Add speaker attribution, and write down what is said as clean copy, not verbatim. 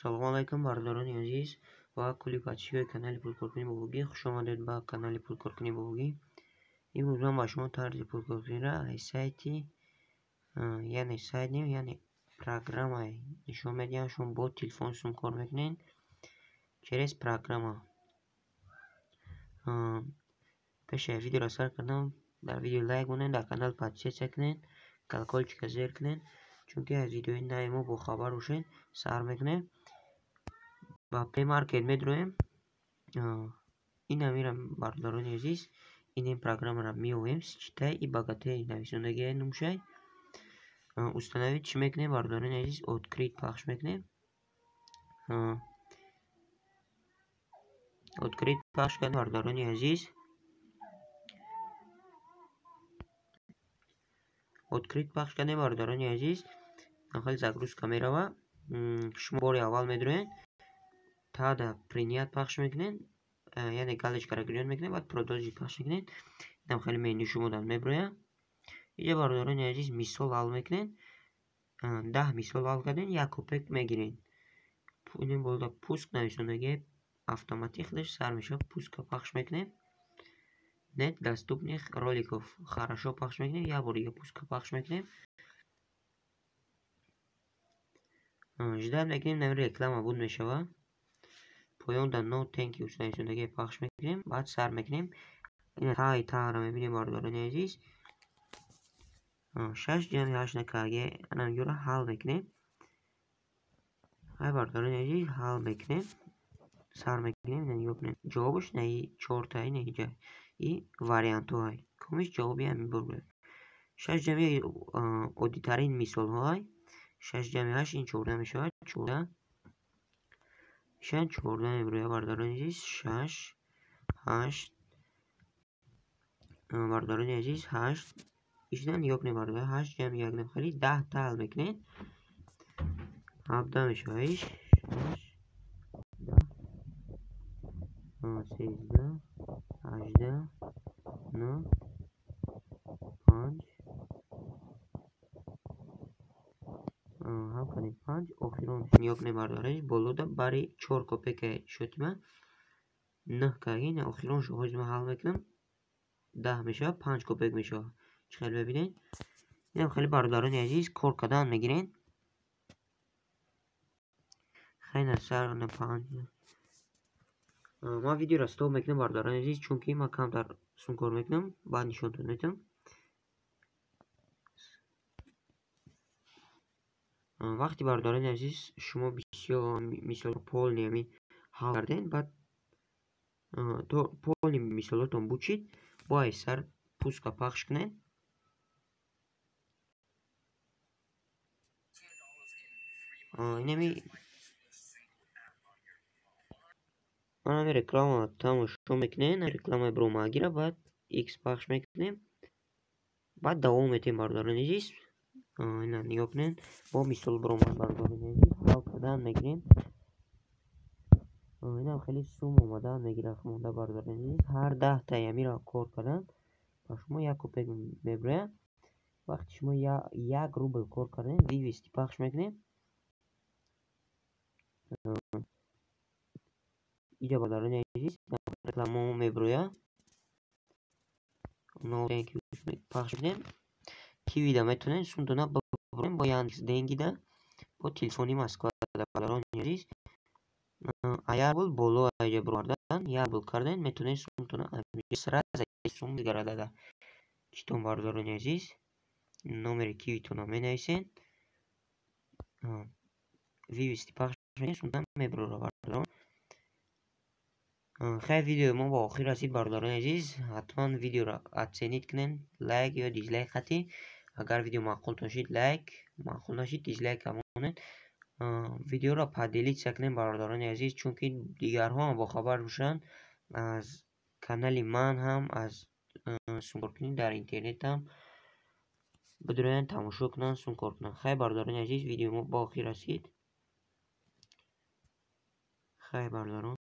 Speaker 1: Салому алайкум, бародарони азиз ва кулли подписчикои канали Пулкоркунӣ Бобогӣ. Хуш омадед ба канали Пулкоркунӣ Бобогӣ. Имрӯз ман ба шумо тарзи пулкоркуниро аз сайти, яъне сайт нем, яъне программа нишон медиҳам. Шумо бо телефон сум кор мекунед через программа. Пеш аз видеоро сар кардам, дар видео лайк монед, дар канал подписаться кунед, колокольчика зер кунед, чунки аз видеои нави мо бохабар бошед. Сар мекунем. Ба Play Market медроем. Ин ҳамира, бародарони азиз, ин программаро меовем. «Считай и богатей» нависондагиай нумшай. Установить чӣ мекунем, бародарони азиз? Открыть пахш мекунем. Открыть пахш кардем, бародарони азиз. Открыть пахш кардем, бародарони азиз. Хеле загрузка мерава. Шумо бори аввал медроед, тада принять пахш мекунед, яъне галочкаро гирён мекунед, баъд продолжить пахш мекунед. Инам хеле меню шумодан меброяд. Инҷа, бародарони азиз, мисол ҳал мекунед. 10 мисол ҳал кардем, 1 копек мегиред. Инем болода пуск нависондагиай, автоматик худаш сар мешавад. Пуска пахш мекунем. Нет доступных роликов. Хорошо пахш мекунем, як бор дига пуска пахш мекунем. Ждать мекунем, нами реклама буд мешавад. Поён дар no thank you нависондагиай пахш мекунем, баъд сар мекунем. Ина таи таҳро мебинем, бародарони азиз. Шаш ҷамъи ҳашт накардаги анамҷоро ҳал мекунем. Ҳай, бародарони азиз, ҳал мекунем. Сар мекунем, ина нигоҳ кунем. Ҷавобаш на и чорта, ина иҷа. И вариантҳоай. Комиш ҷавоби ҳамин бурд. Шаш ҷамъи оддитарин мисолҳоай. Шаш ҷамъи ҳашт ин 14 мешавад. 14. Ишан 14 мебирояд, бародарони азиз. Шаш, ҳашт. Бародарони азиз, ҳашт. Ишна нигоҳ кунед, бародар, ҳашт ҷамъи як хеле 10-та ҳал мекунед. 17 мешавад иш. Шаш, 10, 13, 18, нӯҳ, панҷ. Ҳал кардем панҷ. Охирон нигоҳ кунед, бародари азиз, болода бари 4 копека шоти ман нӯҳ кардем. Охироншо ҳозир ман ҳал мекунам. 10 мешавад, 5 копек мешавад. Чӣ хеле мебинед? Инам хеле, бародарони азиз, кор кардан мегиред. Хайна сар панҷ. Ман видеоро стоп мекунам, бародарони азиз, чунки ман камтар сум кор мекунам, баъд нишонтон медиҳам. Вақте, бародарони азиз, шумо бисёр мисол полный ҳамин ҳал кардем, баъд то полный мисолотон бучид, бояд сар пуска пахш кунед. Инами анами реклама тамошо мекунед, рекламаи бромагира, баъд икс пахш мекунем. Баъд давом метиҳем, бародарони азиз. Ина нигоҳ кунед, бо мисол биромад, бародарони азиз, ҳал кардан мегирем. Инам хеле сум омадан мегирад монда, бародарони азиз. Ҳар 10-таи ҳаминро кор кардан ба шумо 1 копек мебирояд. Вақте шумо 1 рубл кор кардем, вывести пахш мекунем. Иҷа, бародарони азиз, реклама мебирояд. Пахш мекунем. Кивида метавонед сумтона бибарем, бо Яндекс Деньгида, бо телефони Москвада, бародарони азиз. Як рубл боло аҷа бировардан, 1 рубл кардем, метавонед сумтона сразу сум мегардада. Читон, бародарони азиз, номери кивитонро менависед. Вывести пахш мекунем, сумтона мебирора, бародарон. Хайр, видеои мо ба охир расид, бародарони азиз. Ҳатман видеоро оценить кунед, лайк ё дизлайк хатӣ. Агар видео маъқултон шид, лайк, маъқул нашид, дизлайк монед. Видеоро поделиться кунед, бародарони азиз, чунки дигарҳо ҳам бохабар бошанд аз канали ман, ҳам аз сумкоркунӣ дар интернет ҳам бидроянд, тамошо кунанд, сум кор кунанд. Хайр, бародарони азиз, видеои мо ба охир расид. Хайр, бародарон.